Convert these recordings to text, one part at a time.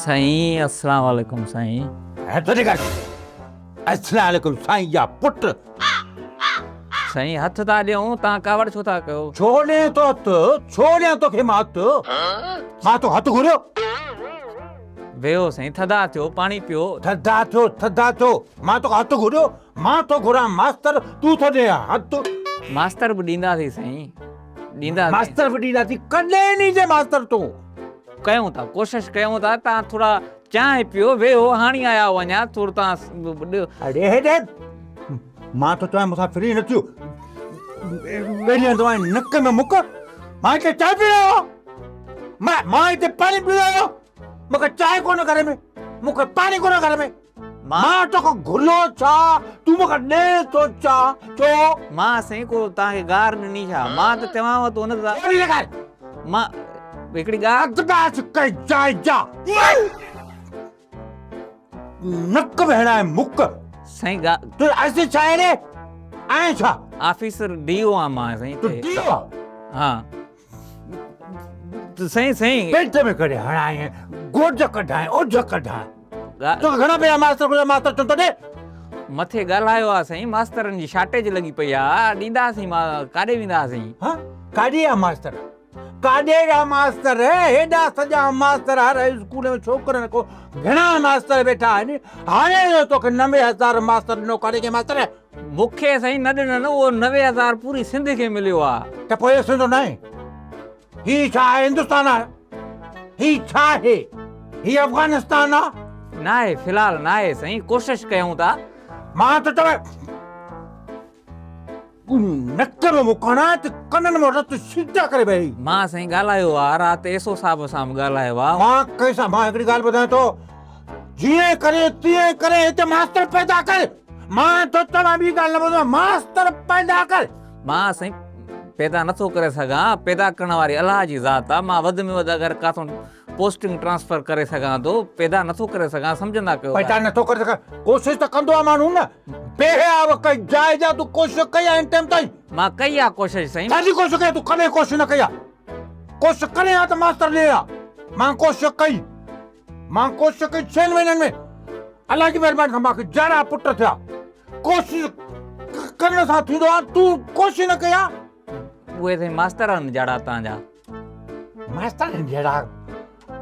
سائين السلام عليڪم سائين. هٿ ڏيکار. السلام عليڪم سائين جا پٽ. سائين هٿ ٿا ڏيون تان ڪاوڙ ڇو ٿا ڪيو؟ ڇو ڏين ٿو هٿ؟ ڇو ڏيان توکي مان هٿ؟ مان تو هٿ گهريو؟ ويهو سائين ٿڌا ٿيو پاڻي پيو. ٿڌا ٿيو ٿڌا ٿيو مان توکان هٿ گهريو؟ مان ٿو گهران ماستر تون ٿو ڏين هٿ. ماستر به ڏينداسين سائين ڏينداسين. ماستر به ڏينداسين ڪڏهن ڏيندين ماستر تون؟ ڪيون ٿا ڪوشش ڪيون ٿا تان ٿورا چانهه پيو ويهو هاڻي آيا آهيو اڃا ٿورو تان اڙي هيڏي مان ٿو چوان مون سان فري نه ٿيو ويڙهي هڻندو آهيان نڪ ۾ مڪ مان هتي چانهه پي رهيو آهيان مان مان هتي پاڻي پي رهيو آهيان مون کي چانهه ڪونه گهر ۾ مون کي پاڻي ڪونه گهر ۾ مان توکان گهريو ڇا تون مون کي ڏي ٿو ڇا ڇو مان سائين ڪو توهان کي گار ڏني ڇا مان ته چوانو ٿو نه ته مان هڪڙي ڳالهه اقتباس ڪئي جاء جا نڪ به هڻائي مڪ. سائين ڳا. تون آفيسر ڇا آهين ري؟ آهين ڇا؟ آفيسر ڊي او آهيان مان سائين. تون ڊي او؟ ها. سائين سائين. پيٽ ۾ ڪري هڻائين گوج ڪڍائين اوجهه ڪڍائين. توکي گهڻا ڀيرا ماستر گهريو ماستر چون ٿو ڏي. مٿي ڳالهايو آ سائين ماسترن جي شارٽيج لڳي پئي آ ڏينداسين مان ڪاڏي وينداسين. ها ڪاڏي آ ماستر؟ ڪاڏي ويا ماستر هيڏا سڄا ماستر هر اسڪول ۾ ڇوڪرن کان گهڻا ماستر ويٺا آهن هاڻي جو توکي 90,000 ماستر ڏنو ڪاڏي ڪي ماستر. مون کي سائين نه ڏنن اهو 90,000 پوري سنڌ کي مليو آ. ته پوء اهو سنڌ ناهي هي ڇا آهي هندستان آهي هي ڇا آهي هي افغانستان آ. ناهي في الحال ناهي سائين ڪوشش ڪيون ٿا. مان ته چوان نڪ ۾ مڪاڻا ته ڪنن مان رت سيٽا ڪري ويئي. مان سائين ڳالهايو آ رات ايس او صاحب سان به ڳالهايو آ. مان ڪنهن سان مان هڪڙي ڳالهه ٻڌايان ٿو جيئن ڪري تيئن ڪري هتي ماستر پيدا ڪر مان ٿو چوان ٻي ڳالهه نه ٻڌان ماستر پيدا ڪر. مان سائين پيدا نٿو ڪري سگهان پيدا ڪرڻ واري الله جي ذات آ مان وڌ ۾ وڌ اگر ڪاٿو پوسٽنگ ٽرانسفر ڪري سگهان ٿو پيدا نٿو ڪري سگهان سمجهندا ڪيو. پيدا نٿو ڪري سگهان ڪوشش ته ڪندو آ ماڻهو نه بي حيا و ڪئي جاء جا تون ڪوشش ڪئي آ هن ٽيم تائين. مان ڪئي آ ڪوشش سائين. ڇا جي ڪوشش ڪئي آ تون ڪڏهن ڪوشش نه ڪئي آ ڪوشش ڪرين ها ته ماستر ڏي ها مان ڪوشش ڪئي مان ڪوشش ڪئي ڇهن مهينن ۾ الله جي مهرباني سان مانکي جهڙا پٽ ٿيا ڪوشش ڪرڻ سان ٿيندو آ تون ڪوشش نه ڪئي آ. اهي سائين ماستر آهن جهڙا تان جا. ماسترن جهڙا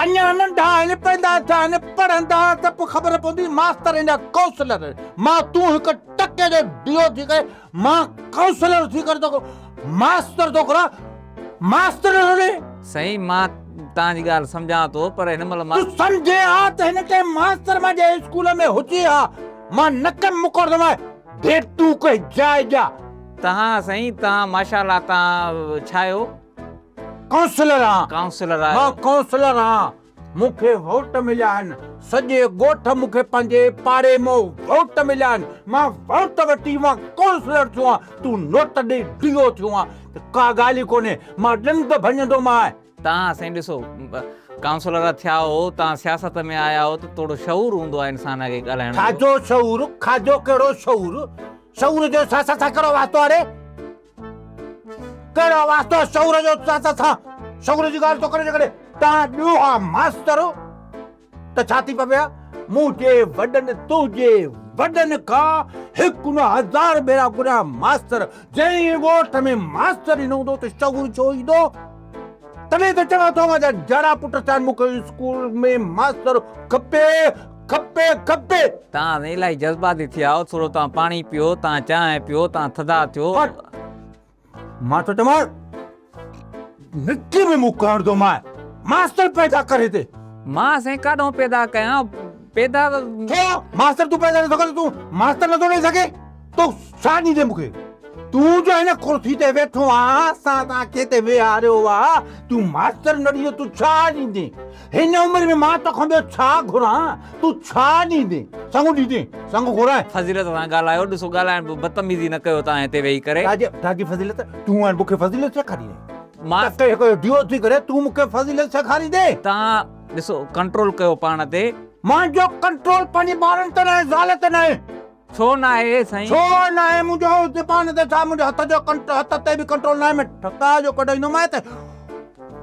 اڃا ننڍا آهن پيدا ٿيا آهن پڙهندا ته پوء خبر پوندي ماسترن جا ڪائونسلر مان تون هڪ ٽڪي جو ڊيو ٿي ڪري مان ڪائونسلر ٿي ڪري توکي ماستر ٿو گهران ماستر نٿو ڏي. سائين مان توهان جي ڳالهه سمجهان ٿو پر هن مهل مان. تون سمجهين ها ته هن ٽائيم ماستر منهنجي اسڪول ۾ هجي ها مان نڪ ۾ مڪرندومانء ڍيٽو ڪنهن جاء جا. توهان سائين توهان ماشاءالله توهان ڇا آهيو؟ ڪائونسلر آهيان. ڪائونسلر آهيو. مان ڪائونسلر آهيان. مون کي ووٽ مليا آهن. سڄي ڳوٺ مون کي پنهنجي پاڙي مان ووٽ مليا آهن. مان ووٽ وٺي مان ڪائونسلر ٿيو آهيان. تون نوٽ ڏئي ڊي او ٿيو آهين ته ڪا ڳالهه ئي ڪونهي. مان ڏند ڀڃندومانء. توهان سائين ڏسو ڪائونسلر ٿيا هو توهان سياست ۾ آيا هو ته ٿورو شعور هوندو آهي انسان کي ڳالهائڻ جو. ڇا جو شعور؟ کاڌو ڪهڙو شعور؟ شعور جو سياست سان ڪهڙو واسطو آهي ري؟ ڪهڙو واسطو آهي شعور جو سياست سان؟ شعور جي ڳالهه ٿو ڪري جيڪڏهن توهان ڏيو ها ماستر ته ڇا ٿي پوي ها؟ منهنجي وڏن تنهنجي وڏن کان هڪ نه هزار ڀيرا گهريان ماستر، جنهن ڳوٺ ۾ ماستر ئي نه هوندو ته شعور ڇو ايندو؟ تڏهن ته چوان ٿو اوهان جا جهڙا پٽ ٿيا آهن مون کي اسڪول ۾ ماستر کپي کپي کپي. توهان ته الائي جذباتي ٿي ويا آهيو ٿورو توهان پاڻي پيئو توهان چانهه پيئو توهان ٿڌا ٿيو. مان ٿو چوان نڪي ۾ مون ڪهڙدومانء ماستر پيدا ڪر هتي. مان سائين ڪاڏهون پيدا ڪيان پيدا ته. ڇو ماستر تون پيدا نٿو ڪرين تون ماستر نٿو ڏئي سگهين تو ڇا ڏيندين مون کي تون جو هن ڪرسي تي ويٺو آن اسان توهان کي هتي ويهاريو آ تون ماستر نه ڏيندين تون ڇا ڏيندين هن عمر ۾ مان توکان ٻيو ڇا گهران تون ڇا ڏيندين سڱ ڏيندين سڱ گهرانء. فضيلت سان ڳالهايو ڏسو ڳالهائڻ به بدتميزي نه ڪيو توهان هتي ويهي ڪري. ڇا جي فضيلت تون هاڻي مون کي فضيلت سيکاريندين مان ٽڪي هڪ جو ڊيو ٿي ڪري تون مون کي فضيلت سيکاريندين. توهان ڏسو ڪنٽرول ڪيو پاڻ تي. منهنجو ڪنٽرول پنهنجي ٻارن تي ناهي زال تي ناهي. ڇو ناهي سائين؟ ڇو ناهي منهنجو زبان تي ڇا منهنجي هٿ جو ڪنٽ هٿ تي به ڪنٽرول ناهي ۾ ٺڪاء جو ڪڍائيندومانء ته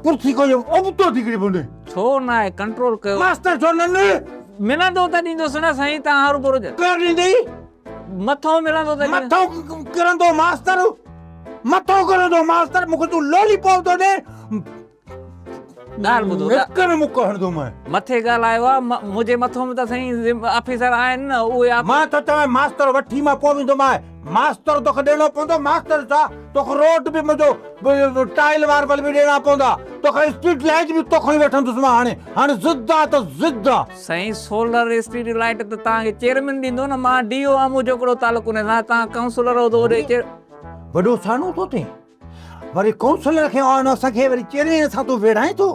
ڪرسي کان اهو ابتو ٿي ڪري پوندين. ڇو نه آهي ڪنٽرول ڪيو. ماستر ڇو نه نه. ملندو ته ڏيندس نه سائين تان هروڀرو. ڪير ڏيندئي؟ مٿو ملندو ته مٿو ڪرندو ماستر مٿو ڪرندو ماستر مونکي تون لولي پاپ ٿو ڏي. ڳالهه ٻڌو نڪ ۾ مڪ هڻندو مين. مٿي ڳالهايو آ منهنجي مٿو ۾ ته سائين آفيسر آهن نه اهي. مان ٿو چوان ماستر وٺي مان پوء ويندو مانء. ماستر توکي ڏيڻو پوندو ماستر ڇا توکي روڊ به منهنجو ٽائل ماربل به ڏيڻا پوندا توکي اسٽريٽ لائيٽ به توکان ئي وٺندس مان هاڻي هاڻي ضد آ ته ضد آ. سائين سولر اسٽريٽ لائيٽ ته توهان کي چيئرمين ڏيندو نه مان ڊي او آهيان منهنجو ڪهڙو تعلق ان سان توهان ڪائونسلر آهيو ته اوڏي چيئر. وڏو ساڻو ٿو ٿئين وري ڪائونسلر کي آن اسان کي وري چيئرمين سان تون ويڙهائين ٿو.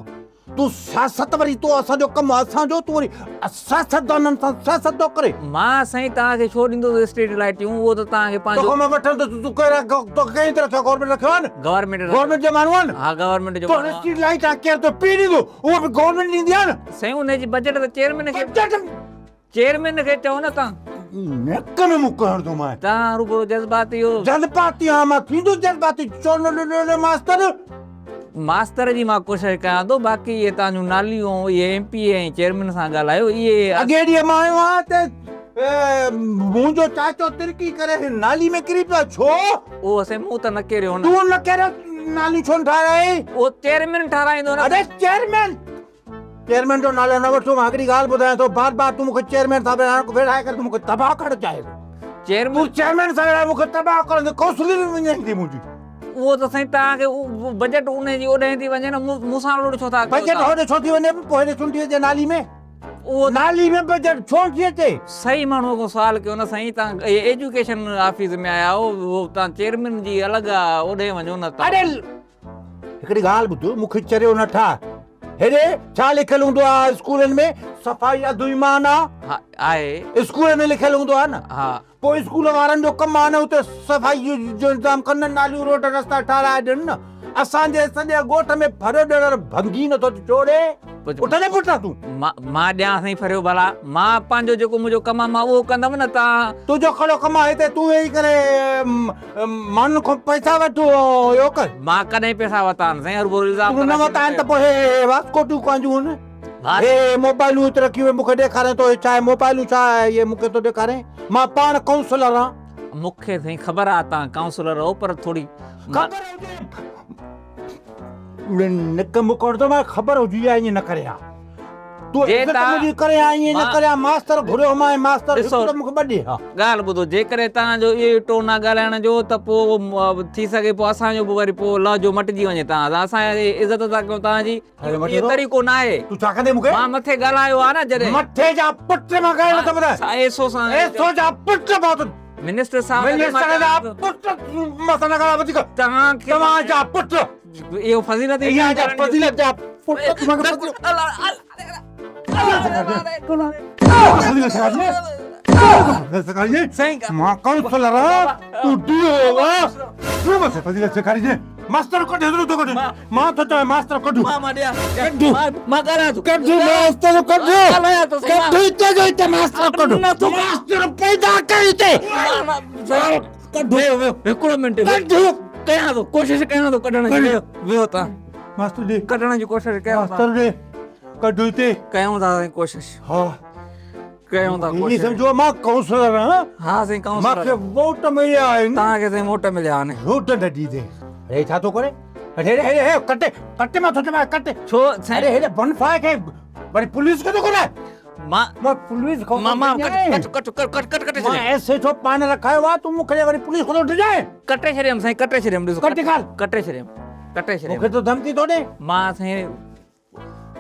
تون سياست وري تو اسان جو ڪم اسان جو تون وري سياستدانن سان سياست ٿو ڪرين. مان سائين توهان کي ڇو ڏيندس اسٽريٽ لائيٽيون اهو ته توهان کي پنهنجو. توکان مان وٺندس تون ڪهڙا توکي ڪنهن تي رکيو گورنمينٽ رکيو آهي نه. گورنمينٽ گورنمينٽ جو ماڻهو آهي نه. ها گورنمينٽ جو ماڻهو آهي. اسٽريٽ لائيٽ ڪير تو پي ڏيندو اهو به گورنمينٽ ڏيندي آهي نه. سائين ان جي بجيٽ ته چيئرمين کي بجيٽ چيئرمين کي چئو نه توهان. نڪ ۾ مڪ هڻندو مانء. توهان هروڀرو جذباتي هو. جذباتي هان مان ٿيندس جذباتي ڇو نه ماستر. ماستر جي مان ڪوشش ڪيان ٿو باقي اهي توهان جون ناليون ۽ اهي ايم پي اي ۽ چيئرمين سان ڳالهايو اهي. اڳئين ڏينهن مان آيو آهيان ته منهنجو چاچو ترڪي ڪري هن نالي ۾ ڪري پيو ڇو؟ اهو سائين مون ته نه ڪيريو نه. تون نه ڪيريو نالي ڇو نه ٺاهرائي؟ اهو چيئرمين ٺاهرائيندو نه. اڙي چيئرمين چيئرمين جو نالو نه وٺ، مان هڪڙي ڳالهه ٻڌايان ٿو، بار بار تون مون کي چيئرمين سان ويڙهائي ڪري تون مون کي تباهه ڪرڻ چاهين ٿو. چيئرمين تون چيئرمين سان ويڙهائي مون کي تباهه ڪرڻ جي ڪونسلر به وڃائيندي منهنجي. اهو ته سائين توهان کي بجيٽ ان جي اوڏانهن ٿي وڃي نه مون سان لوڙ ڇو ٿا ڪيو. بجيٽ هوڏي ڇو ٿي وڃي پوء هيڏي چونڊي اچي نالي ۾. اهو نالي ۾ بجيٽ ڇو ٿي اچي. صحيح ماڻهوء کان سوال ڪيو نه سائين توهان ايجوڪيشن آفيس ۾ آيا آهيو اهو توهان چيئرمين جي الڳ آهي اوڏانهن وڃو نه توهان. اڙي هڪڙي ڳالهه ٻڌ، مون کي چريو نه ٺاهه. هيڏي ڇا لکيل هوندو آهي اسڪولن ۾ صفائي اڌ ايمان آ. ها آهي. اسڪول ۾ لکيل هوندو آهي نه. ها. پوء اسڪول وارن جو ڪم آهي نه اتي صفائي جو انتظام ڪن نه، ناليون روڊ رستا ٺاهرائي ڏين نه. اسان جي سڄي ڳوٺ ۾ ڦريو ڏيڻ ڀنگي نه ٿو چوڙي. اٺ ڏي پٽ تون. مان ڏيان سائين ڦريو ڀلا. مان پنهنجو جيڪو منهنجو ڪم آهي مان اهو ڪندم نه تان. تنهنجو ڪهڙو ڪم آهي هتي تون ويهي ڪري ماڻهن کان پئسا وٺ اهو ڪر. مان ڪڏهن پئسا ورتا آهن سائين هرڀرو الزام تون نه ورتا آهن ته پوء هي واسڪوٽيون ڪنهن جون آهن؟ هي موبائلون هت رکيون مون کي ڏيکارين ٿو هي ڇا آهي موبائلون ڇا آهي اهي مون کي ٿو ڏيکارين مان پاڻ ڪائونسلر آهيان. مون کي سائين خبر آهي توهان ڪائونسلر آهيو پر ٿوري خبر هجي نڪ مڪ هڻندو مان خبر هجي ها ائين نه ڪري ها. تون عزت منهنجي ڪري ها ائين نه ڪري ها ماستر گهريو مان ماستر هڪ ته مون کي ٻه ڏي ها. ڳالهه ٻڌو جيڪڏهن توهان جو اهو ئي ٽون آهي ڳالهائڻ جو ته پوء ٿي سگهي پوء اسان جو به وري پوء لهجو مٽجي وڃي توهان سان اسان عزت ٿا ڪيون توهان جي اهو طريقو نه آهي. تون ڇا ڪندين مون کي؟ مان مٿي ڳالهايو آهي نه جڏهن. مٿي جا پٽ مان ڳالهائڻ نٿو ٻڌايان. ايس او سان. ايس او جا پٽ مان. منسٽر صاحب منسٽر جا پٽ مان سان نه ڳالهاء وڌيڪ. توهان کي توهان جا پٽ. اهو فضيلت ئي اها جا فضيلت جا پٽ مان ڪائونسلر آهيان تون ڊي او آهين تون مون کي فضيلت سيکاريندين ماستر ڪڍ هيترو ٿو ڪڍ مان ٿو چوان ماستر ڪڍ مان ڏيان ڪڍ مان ڳالهايان ٿو ڪڍ ماستر ڪڍ ڳالهايان ٿو ڪڍ هتي جو هتي ماستر ڪڍ ماستر پيدا ڪر هتي ڪڍ ويهو ويهو هڪڙو منٽ ڪڍ ڪيان ٿو ڪوشش ڪيان ٿو ڪڍڻ جي ويهو ويهو تان ماستر ڏي ڪڍڻ جي ڪوشش ڪيان ماستر ڏي ڪڍ هتي ڪيون ٿا سائين ڪوشش ها ڪيون ٿا ڪوشش سمجهو مان ڪائونسلر آهيان ها سائين ڪائونسلر مون کي ووٽ مليا آهن توهان کي سائين ووٽ مليا آهن ووٽ نه ڏيندي اڙي ڇا ٿو ڪري اڙي هيڏي هيڏي هي ڪٽي ڪٽي مان ٿو چوان ڪٽي ڇو سائين اڙي هيڏي بن فائر کي وري پوليس کي ٿو گهرائي مان مان پوليس کان مان مان ڪٽ ڪٽ ڪٽ ڪٽ ڪٽ ڪٽي مان ايس ايڇ او پاڻ رکايو آ تون مون کي وري پوليس کان ٿو ڊڄائين. ڪٽي ڇڏيم سائين ڪٽي ڇڏيم ڏسو ڪٽ ڪال ڪٽي ڇڏيم ڪٽي ڇڏيم مون کي تو ڌمڪي ٿو ڏي. مان سائين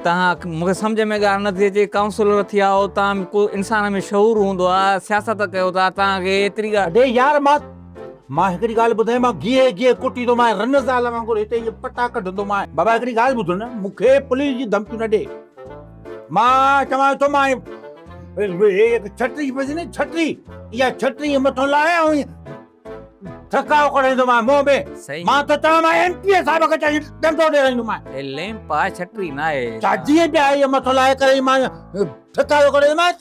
تهان مون کي سمجهه ۾ ڳالهه نٿي اچي ڪائونسلر ٿي آيو تهان ڪو انسان ۾ شعور هوندو آ سياست ڪيو ٿا تهان کي ايتري ڳالهه. اڙي يار مان مان هڪڙي ڳالهه ٻڌايان مان گيهه گيهه ڪٽيندو مان رن زال وانگر هتي ائين پٽا ڪڍندو مان بابا هڪڙي ڳالهه ٻڌ نه مون کي پوليس جي ڌمڪيون نه ڏي. مان چوان ٿو مان هي ڇٽري پئي نه ڇٽري اها ڇٽري مٿو لاهي ۽ ٿڪاء ڪڍائيندو مان منهن ۾ مان ته چوان مان ايم پي اي صاحب کي چئي ڏنڊو ڏيارائيندو مان هي ليمپ آ ڇٽري نه آهي ڇا جيئن به آهي مٿو لاهي ڪري مان ٿڪاء ڪڍائيندو مان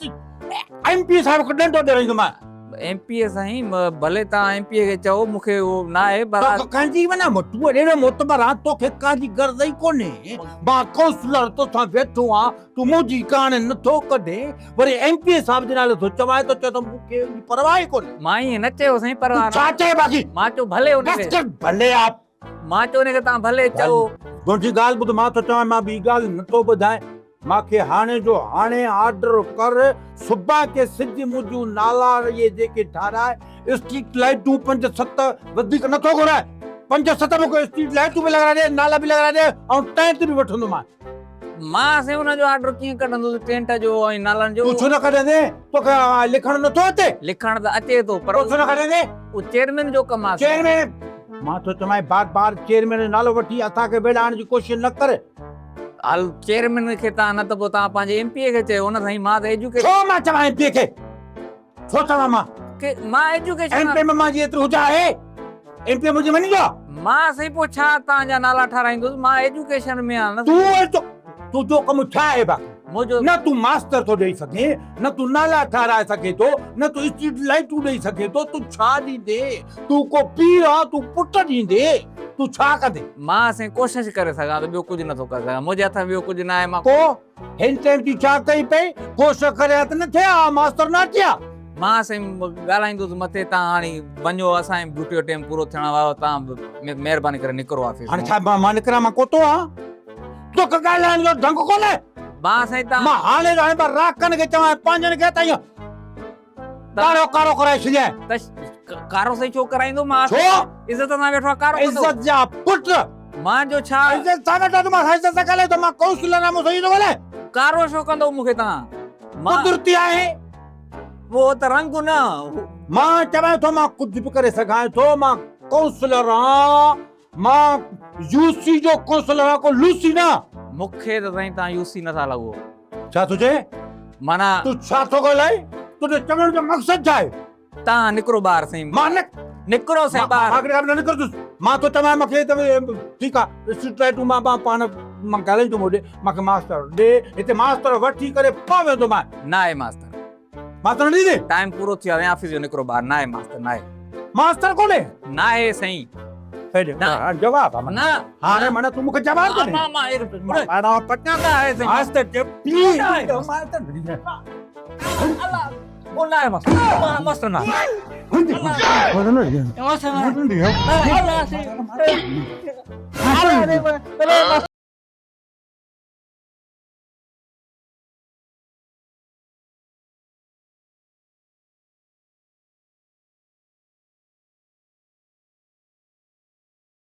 ايم پي اي صاحب کي ڏنڊو ڏيارائيندو مان. ايم پي اي سائين ڀلي توهان ايم پي اي کي چئو مون کي اهو ناهي پر توکي ڪنهن جي معنيٰ تون اهڙو معتبر آن توکي ڪنهن جي غرض ئي ڪونهي مان ڪائونسلر توسان ويٺو آن تون منهنجي ڪهاڻي نٿو ڪڍين وري ايم پي اي صاحب جي نالي ٿو چوائين ٿو چئي ٿو مون کي ان جي پرواهه ئي ڪونهي. مان ائين نه چيو سائين پرواهه تون ڇا چئي باقي؟ مان چيو ڀلي ان کي. بس ڪر ڀلي آ. مان چيو ان کي توهان ڀلي چئو. منهنجي ڳالهه ٻڌ مان ٿو چوان مان ٻي ڳالهه نٿو ٻڌائين مانکي هاڻي جو هاڻي آرڊر ڪر سڀان کي سج منهنجون نالا اهي جيڪي ٺاراء اسٽريٽ لائيٽون پنج ست وڌيڪ نٿو گهرائي پنج ست مونکي اسٽريٽ لائيٽون به لڳرائي ڏي نالا به لڳرائي ڏي ۽ ٽينٽ به وٺندومانء. مان سائين ان جو آرڊر ڪيئن ڪڍندس ٽينٽ جو ۽ نالن جو. تون ڇو نه ڪڍندين توکي لکڻ نٿو اچي. لکڻ ته اچي ٿو پر. تون ڇو نه ڪڍندين. اهو چيئرمين جو ڪم آهي. چيئرمين مان ٿو چوانء بار بار چيئرمين جو نالو وٺي اسان کي ويڙهائڻ جي ڪوشش نه ڪر. هل چيئرمين کي تان نه ته پوء تان پنهنجي ايم پي اي کي چيو نه سائين مان ته ايجوڪيشن. ڇو مان چوان ايم پي اي کي ڇو چوان مان. ڪي مان ايجوڪيشن. ايم پي ۾ مان جي ايتري هجا آهي ايم پي منهنجي مڃيندو آ. مان سائين پوء ڇا تان جا نالا ٺاراهيندس مان ايجوڪيشن ۾ آهيان نه. تون تنهنجو ڪم ڇا آهي باقي. منهنجو. نه تون ماستر ٿو ڏئي سگهين نه تون نالا ٺاراهي سگهين ٿو نه تون اسٽريٽ لائيٽون ڏئي سگهين ٿو تون ڇا ڏيندين تون ڪو پيء آن تون پٽ ڏيندين. تون ڇا ڪندين؟ مان سائين ڪوشش ڪري سگهان ٿو ٻيو ڪجهه نٿو ڪري سگهان منهنجي هٿ ۾ ٻيو ڪجهه ناهي مان. ڪو هن ٽائيم تون ڇا ڪئي پئي ڪوشش ڪري ها ته نه ٿئي ها ماستر نه اچي ها. مان سائين ڳالهائيندس مٿي تان هاڻي وڃو اسان جي ڊيوٽي جو ٽائيم پورو ٿيڻ وارو تان مهرباني ڪري نڪرو آفيس هاڻي ڇا مان نڪران مان ڪتو آهان توکي ڳالهائڻ جو ڍنگ ڪونهي. مان سائين تان. مان هاڻي جو هاڻي مان راڪن کي چوان پنهنجن کي ته ائين ڪارو ڪارو ڪرائي ڇڏيائين. ته ڪارو سائين ڇو ڪرائيندو مان؟ ڇو؟ عزت سان ويٺو آ ڪارو ڪندو. عزت جا پٽ. مان جو ڇا؟ عزت سان ويٺو آ تون مان سان عزت سان ڳالهائين ٿو مان ڪائونسلر آهيان مون سان ائين ٿو ڳالهائين. ڪارو ڇو ڪندو مون کي توهان؟ قدرتي آهي. اهو ته رنگ نه. مان چوان ٿو مان ڪجهه به ڪري سگهان ٿو مان ڪائونسلر آهيان مان يو سي جو ڪائونسلر آهيان ڪو لوسي نه. مون کي ته سائين توهان يو سي نٿا لڳو. ڇا ٿو چئين؟ معنيٰ. تون ڇا ٿو ڳالهائين؟ تنهنجو چوڻ جو مقصد ڇا آهي؟ تان نڪرو ٻاهر سائين. مان نه. نڪرو سائين ٻاهر. مان ڪڏهن نه نڪرندس. مان ٿو چوان مون کي ته ٺيڪ آ اسٽريٽ لائيٽون مان مان پاڻ مان ڳالهائيندم هوڏي مان کي ماستر ڏي هتي ماستر وٺي ڪري پوء ويندومانء. ناهي ماستر. ماستر نه ڏيندين؟ ٽائيم پورو ٿي ويو آهي آفيس جو نڪرو ٻاهر ناهي ماستر ناهي. ماستر ڪونهي؟ ناهي سائين. نه جواب آ نه هاڻي معنيٰ تون مونکي جواب ٿو ڏين. مان مان پٽيان ناهي سائين. ماستر چي پليز ماستر الله او ناهي ماستر ماستر ناهي. ماستر ناهي. الله سائين. الله